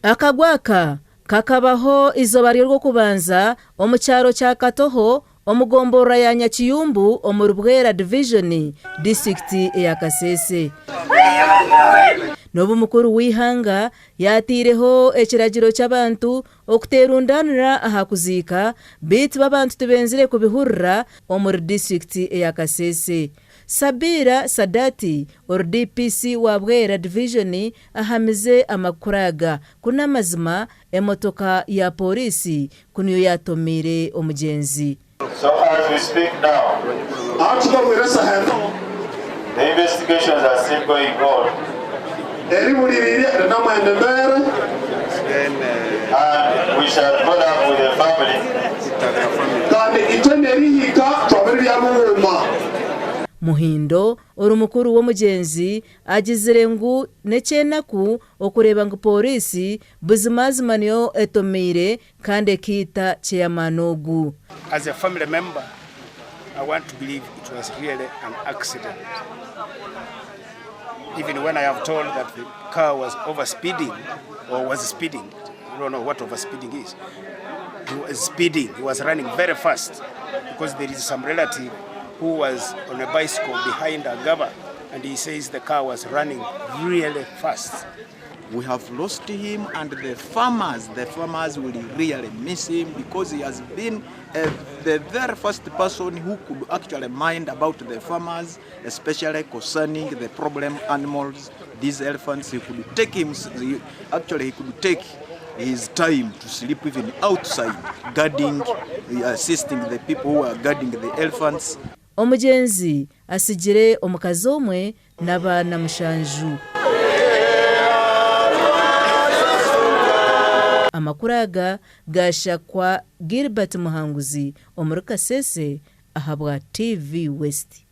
Akagwe aka kakabaho eizooba ry'Orwokubanza omu kyaro kya Katoho omu gomborora ya Nyakiyumbu omuri Bwera Divijoni, disiturikiti eya Kasese. N'obu mukuru w'eihanga yaateireho ekiragiro ky'abantu okuteerundaanira aha kuziika, beitu bo abantu tibenzire kubihurira omuri disiturikiti eya Kasese. Sabira Sadati ori DPC wa Bwera Divijoni ahamize amakuru aga ku n'amazima emotoka ya Pooriisi ku niyo yaatomiire omugyenzi. So as we speak now, Aha tukabwira esaha ento. the investigations are still going on Eribuliriire rinamwenda embeere. and we shall follow up with the family. Kandi itwe nerihika twabire ryamuhuma. Muhindo ori mukuru w'omugyenzi agizire ngu n'ekyenaku okureeba ngu Pooriisi buzimazima niyo etomiire kandi ekaita ceyamaani ogu. As a family member, I want to believe it was really an accident. Even when I have told that the car was over speeding or was speeding, I don't know what over speeding is. He was speeding, he was running very fast because there is some relative who was on a bicycle behind Agaba and he says the car was running really fast. We have lost him and the farmers, the farmers will really miss him because he has been uh, the very first person who could actually mind about the farmers, especially concerning the problem animals, these elephants. He could take him, he, actually he could take his time to sleep even outside, guarding, assisting the people who are guarding the elephants. Omugyenzi atsigire omukazi omwe n'abaana mushanju. Amakuru aga gaashakwa Gilbert Muhanguzi omuri Kasese ahabwa TV West.